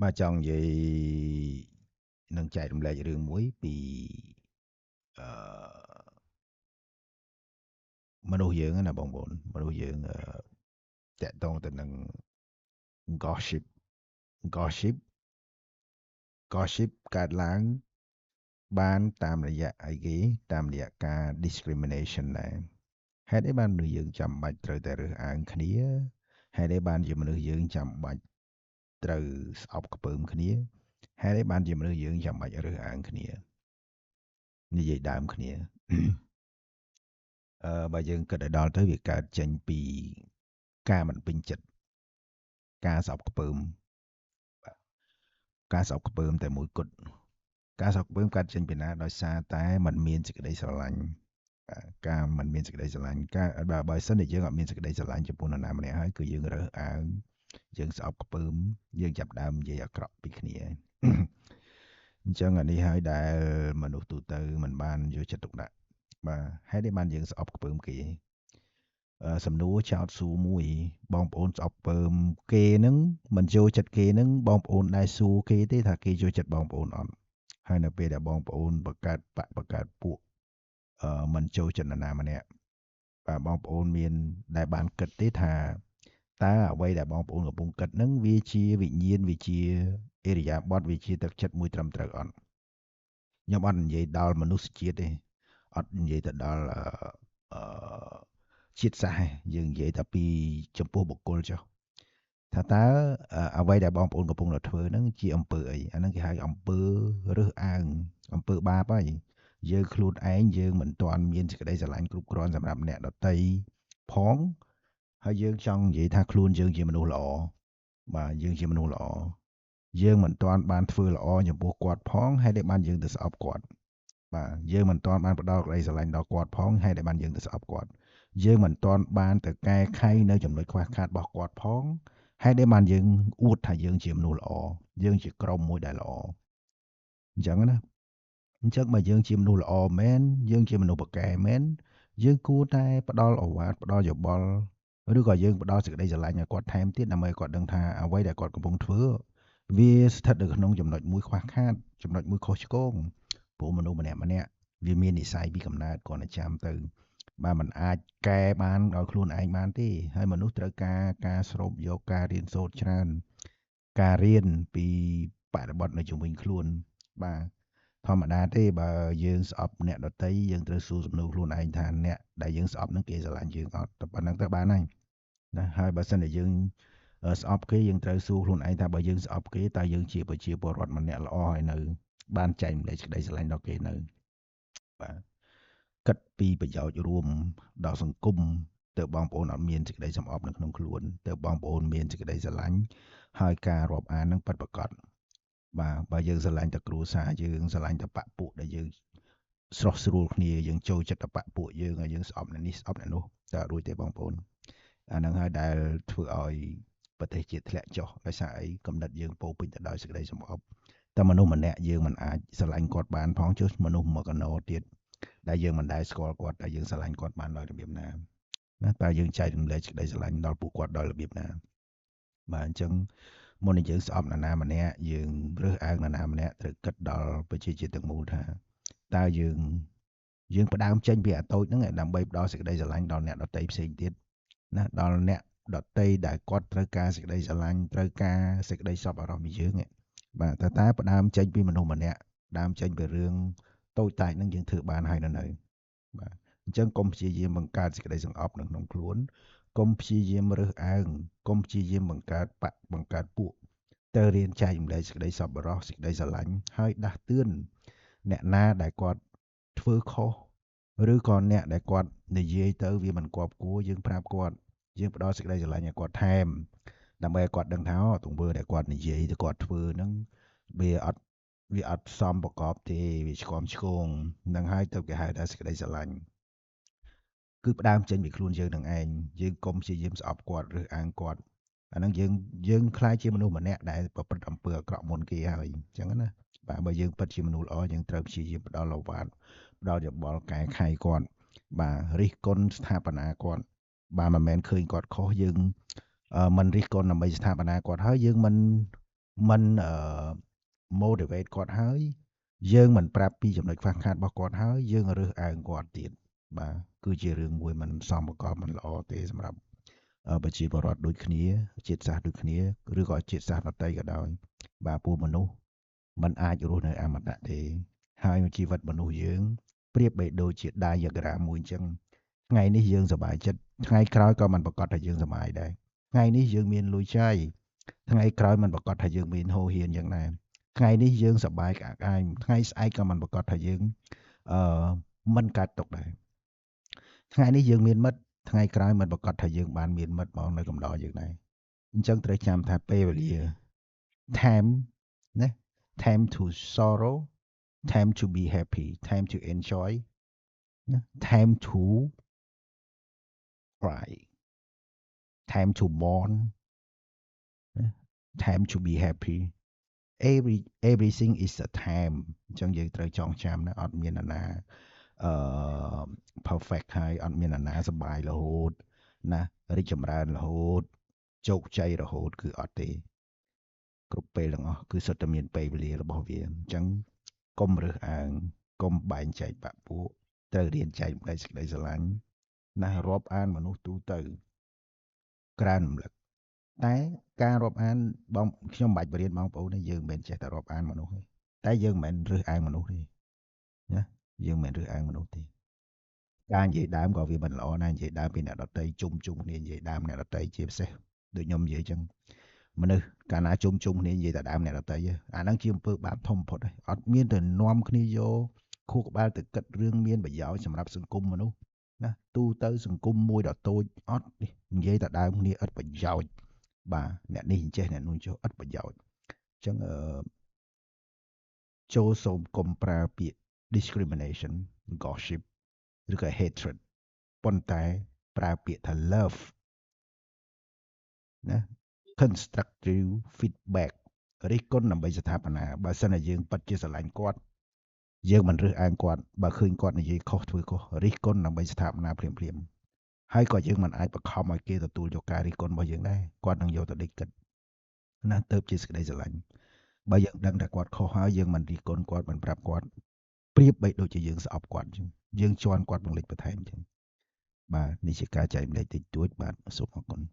បាទចង់និយាយនឹងចែករំលែករឿងមួយពីអឺមនុស្សយើងណាបងប្អូនមនុស្សយើងតាក់ទងទៅនឹង gossip gossip gossip កើតឡើងបានតាមរយៈអីគេតាមរយៈការ discrimination ដែរហេតុអីបានមនុស្សយើងចាំបាច់ត្រូវតែរើសអើងគ្នាហេតុអីបានជាមនុស្សយើងចាំបាច់ត្រូវស្អប់ខ្ពើមគ្នាហេតុអីបានជាមនុស្សយើងចាំបាច់រើសអើងគ្នានិយាយដើមគ្នាបើយើងគិតឲ្យដល់ទៅវាកើតចេញពីការមិនពេញចិត្តការស្អប់ខ្ពើមការស្អប់ខ្ពើមតែមួយគត់ការស្អប់ខ្ពើមកើតចេញពីណាដោយសារតែมันមានសេចក្តីស្រឡាញ់ការមិនមានសេចក្តីស្រឡាញ់ការបើសិនជាយើងអត់មានសេចក្តីស្រឡាញ់ចំពោះនរណាម្នាក់ហើយគឺយើងរើសអើងយើងស្អប់ខ្ពើមយើងចាប់ដើមនិយាយអាក្រក់ពីគ្នាអញ្ចឹងអានេះហើយដែលមនុស្សទូទៅមិនបានយកចិត្តទុកដាក់បាទហេតុអីបានយើងស្អប់ខ្ពើមគេសំណួរចោតសួរមួយបងប្អូនស្អប់ខ្ពើមគេនឹងមិនចូលចិត្តគេនឹងបងប្អូនដែរសួរគេទេថាគេចូលចិត្តបងប្អូនអត់ហើយនៅពេលដែលបងប្អូនបង្កើតបកបង្កើតពួកមិនចូលចិត្តនរណាម្នាក់បាទបងប្អូនមានដែលបានគិតទេថាតើអ្វីដែលបងប្អូនកំពុងគិតហ្នឹងវាជាវិញ្ញាណវាជាអិរិយាបថវាជាទឹកចិត្តមួយត្រឹមត្រូវអត់ខ្ញុំអត់និយាយដល់មនុស្សជាតិទេអត់និយាយទៅដល់អឺជាតិសាសន៍យើងនិយាយតែពីចំពោះបុគ្គលចុះថាតើអ្វីដែលបងប្អូនកំពុងតែធ្វើហ្នឹងជាអំពើអីអាហ្នឹងគេហៅអំពើរើសអើងអំពើបាបហើយយើងខ្លួនឯងយើងមិនទាន់មានសេចក្តីស្រឡាញ់គ្រប់គ្រាន់សម្រាប់អ្នកដទៃផងហើយយើងចង់និយាយថាខ្លួនយើងជាមនុស្សល្អបាទយើងជាមនុស្សល្អយើងមិនទាន់បានធ្វើល្អចំពោះគាត់ផងហេតុតែបានយើងទៅស្អប់គាត់បាទយើងមិនទាន់បានផ្ដល់ក្តីស្រឡាញ់ដល់គាត់ផងហេតុតែបានយើងទៅស្អប់គាត់យើងមិនទាន់បានទៅកែខៃនៅចំណុចខ្វះខាតរបស់គាត់ផងហេតុតែបានយើងអួតថាយើងជាមនុស្សល្អយើងជាក្រុមមួយដែលល្អអញ្ចឹងណាអញ្ចឹងបើយើងជាមនុស្សល្អមែនយើងជាមនុស្សប្រកែមែនយើងគួរតែផ្ដល់ឱវាទផ្ដល់យោបល់ឬក៏យើងផ្ដល់សេចក្តីស្រឡាញ់ឲ្យគាត់ថែមទៀតដើម្បីឲ្យគាត់ដឹងថាអ្វីដែលគាត់កំពុងធ្វើវាស្ថិតនៅក្នុងចំណុចមួយខ្វះខាតចំណុចមួយខុសឆ្គងព្រោះមនុស្សម្នាក់ម្នាក់វាមាននិស័យពីកំណើតគ្រាន់តែចាំទៅបាទมันអាចកែបានឲ្យខ្លួនឯងបានទេហើយមនុស្សត្រូវការការស្រូបយកការរៀនសូត្រច្រើនការរៀនពីបរិបទនៅជុំវិញខ្លួនបាទធម្មតាទេបើយើងស្អប់អ្នកដទៃយើងត្រូវសួរសំណួរខ្លួនឯងថាអ្នកដែលយើងស្អប់នឹងគេស្រឡាញ់យើងអត់តែប៉ុណ្្នឹងទៅបានហើយណាហើយបើសិនជាយើងស្អប់គេយើងត្រូវសួរខ្លួនឯងថាបើយើងស្អប់គេតើយើងជាប្រជាពលរដ្ឋម្នាក់ល្អហើយនៅបានចែកម្លែកសេចក្តីស្រឡាញ់ដល់គេនៅបាទគិតពីប្រយោជន៍រួមដល់សង្គមទៅបងប្អូនអត់មានសេចក្តីសំអប់នៅក្នុងខ្លួនទៅបងប្អូនមានសេចក្តីស្រឡាញ់ហើយការរាប់អាននឹងពិតប្រាកដបាទបើយើងស្រឡាញ់តែគ្រួសារយើងស្រឡាញ់តែបពពួកដែលយើងស្រស់ស្រួលគ្នាយើងចូលចិត្តតែបពពួកយើងហើយយើងស្អប់អ្នកនេះស្អប់អ្នកនោះតែអត់រួចទេបងប្អូនអាហ្នឹងហើយដែលធ្វើឲ្យប្រទេសជាតិធ្លាក់ចុះដោយសារអីកំណត់យើងពោពេញទៅដោយសេចក្តីសំអប់តែមនុស្សម្នាក់យើងមិនអាចស្រឡាញ់គាត់បានផងចុះមនុស្សមកកណោទៀតដែលយើងមិនដែលស្គាល់គាត់តែយើងស្រឡាញ់គាត់បានដោយរបៀបណាណាតើយើងចែករំលែកសេចក្តីស្រឡាញ់ដល់ពួកគាត់ដោយរបៀបណាបាទអញ្ចឹងមុននឹងយើងស្អប់នរណាម្នាក់យើងរើសអើងនរណាម្នាក់ត្រូវគិតដល់ប្រជាជាតិទាំងមូលថាតើយើងផ្ដើមចេញពីអាតូចហ្នឹងដើម្បីផ្ដល់សេចក្តីស្រឡាញ់ដល់អ្នកដទៃផ្សេងទៀតណាដល់អ្នកដទៃដែលគាត់ត្រូវការសេចក្តីស្រឡាញ់ត្រូវការសេចក្តីសប្បុរសពីយើងបាទតើផ្ដើមចេញពីមនុស្សម្នាក់ដើមចេញពីរឿងតូចតាចហ្នឹងយើងធ្វើបានហើយនៅបាទអញ្ចឹងកុំព្យាយាមបង្កើតសេចក្តីសង្អប់នៅក្នុងខ្លួនកុំព្យាយាមរើសអើងកុំព្យាយាមបង្កើតបកបង្កើតពួកទៅរៀនចែករំលែកសេចក្តីសប្បុរសសេចក្តីស្រឡាញ់ហើយដាស់តឿនអ្នកណាដែលគាត់ធ្វើខុសឬក៏អ្នកដែលគាត់និយាយទៅវាមិនគប្គួរយើងប្រាប់គាត់យើងផ្ដល់សេចក្តីស្រឡាញ់ឲ្យគាត់ថែមដើម្បីឲ្យគាត់ដឹងថាទង្វើដែលគាត់និយាយទៅគាត់ធ្វើហ្នឹងវាអត់សមប្រកបទេវាឆ្គាំឆ្គងនឹងហើយទៅគេហៅថាសេចក្តីស្រឡាញ់គឺផ្ដើមចេញពីខ្លួនយើងនឹងឯងយើងកុំព្យាយាមស្អប់គាត់ឬអាងគាត់អាហ្នឹងយើងខ្លាចជាមនុស្សម្នាក់ដែលប្រព្រឹត្តអំពើអាក្រក់មុនគេហើយអញ្ចឹងណាបាទបើយើងពិតជាមនុស្សល្អយើងត្រូវព្យាយាមផ្ដល់ឱវាទផ្ដល់យោបល់កែខៃគាត់បាទរិះគន់ស្ថាបនាគាត់បាទមិនមែនឃើញគាត់ខុសយើងមិនរិះគន់ដើម្បីស្ថាបនាគាត់ហើយយើងមិន មិនអឺ motivate គាត់ហើយយើងមិនប្រាប់ពីចំណុចខ្វះខាតរបស់គាត់ហើយយើងរើសអើងគាត់ទៀតបាទគឺជារឿងមួយមិនសមប្រកបមិនល្អទេសម្រាប់ប្រជាពលរដ្ឋដូចគ្នាជាតិសាសន៍ដូចគ្នាឬក៏ជាតិសាសន៍ដទៃក៏ដោយបាទពួកមនុស្សมันអាចរស់នៅអមតៈទេហើយជីវិតមនុស្សយើងប្រៀបបីដូចជា diagram មួយអញ្ចឹងថ្ងៃនេះយើងសប្បាយចិត្តថ្ងៃក្រោយក៏មិនប្រកាសថាយើងសប្បាយដែរថ្ងៃនេះយើងមានលុយចាយថ្ងៃក្រោយមិនប្រកាសថាយើងមានហូរហៀនយ៉ាងដែរថ្ងៃនេះយើងសប្បាយក្អាកក្អាយថ្ងៃស្អែកក៏មិនប្រកាសថាយើងអឺមិនកើតទុកដែរថ្ងៃនេះយើងមានមិត្តថ្ងៃក្រោយមិនប្រកាសថាយើងបានមានមិត្តមកនៅកំដរយើងដែរអញ្ចឹងត្រូវចាំថាពេលវេលា time ណា time to sorrow, time to be happy, time to enjoy ណា time to cry, time to mourn, time to be happy. Everything is a time. អញ្ចឹងយើងត្រូវចងចាំណាអត់មានអាណាអឺ perfect ហើយអត់មានអាណាសប្បាយរហូតណារីកចម្រើនរហូតជោគជ័យរហូតគឺអត់ទេគ្រប់ពេលទាំងអស់គឺសុទ្ធតែមានពេលវេលារបស់វាអញ្ចឹងកុំរើសអើងកុំបែងចែកបពពួកត្រូវរៀនចែករំលែកសេចក្តីស្រឡាញ់ណារាប់អានមនុស្សទូទៅក្រើនរំលឹកតែការរាប់អានបងខ្ញុំមិនបាច់បរៀនបងប្អូនទេយើងមិនមែនចេះតែរាប់អានមនុស្សទេតែយើងមិនមែនរើសអើងមនុស្សទេណាយើងមិនមែនរើសអើងមនុស្សទេការនិយាយដើមក៏វាមិនល្អដែរនិយាយដើមពីអ្នកដតីជុំជុំគ្នានិយាយដើមអ្នកដតីជាពិសេសដូចខ្ញុំនិយាយចឹងមនុស្សកាលណាជុំជុំគ្នានិយាយតែដើមអ្នកដតីអាហ្នឹងជាអំពើបាបធំបំផុតហើយអត់មានទៅនាំគ្នាយកខួរក្បាលទៅគិតរឿងមានប្រយោជន៍សម្រាប់សង្គមមនុស្សណាទូទៅសង្គមមួយដ៏តូចអត់និយាយតែដើមគ្នាឥតប្រយោជន៍បាទអ្នកនេះចេះអ្នកនោះចុះឥតប្រយោជន៍អញ្ចឹងអឺចូលសូមកុំប្រើពាក្យ discrimination, gossip ឬក៏ hatred ប៉ុន្តែប្រើពាក្យថា love ណា constructive feedback រិះគន់ដើម្បីស្ថាបនាបើសិនជាយើងពិតជាស្រឡាញ់គាត់យើងមិនរើសអើងគាត់បើឃើញគាត់និយាយខុសធ្វើខុសរិះគន់ដើម្បីស្ថាបនាភ្លាមភ្លាមហើយក៏យើងមិនអាចបង្ខំឲ្យគេទទួលយកការរិះគន់របស់យើងដែរគាត់នឹងយកទៅដេកគិតណាទៅជាសេចក្តីស្រឡាញ់បើយើងដឹងថាគាត់ខុសហើយយើងមិនរិះគន់គាត់មិនប្រាប់គាត់ប្រៀបបីដូចជាយើងស្អប់គាត់អញ្ចឹងយើងជន់គាត់បង្លិចបន្ថែមអញ្ចឹងបាទនេះជាការចែករំលែកតិចតួចបាទសូមអរគុណ។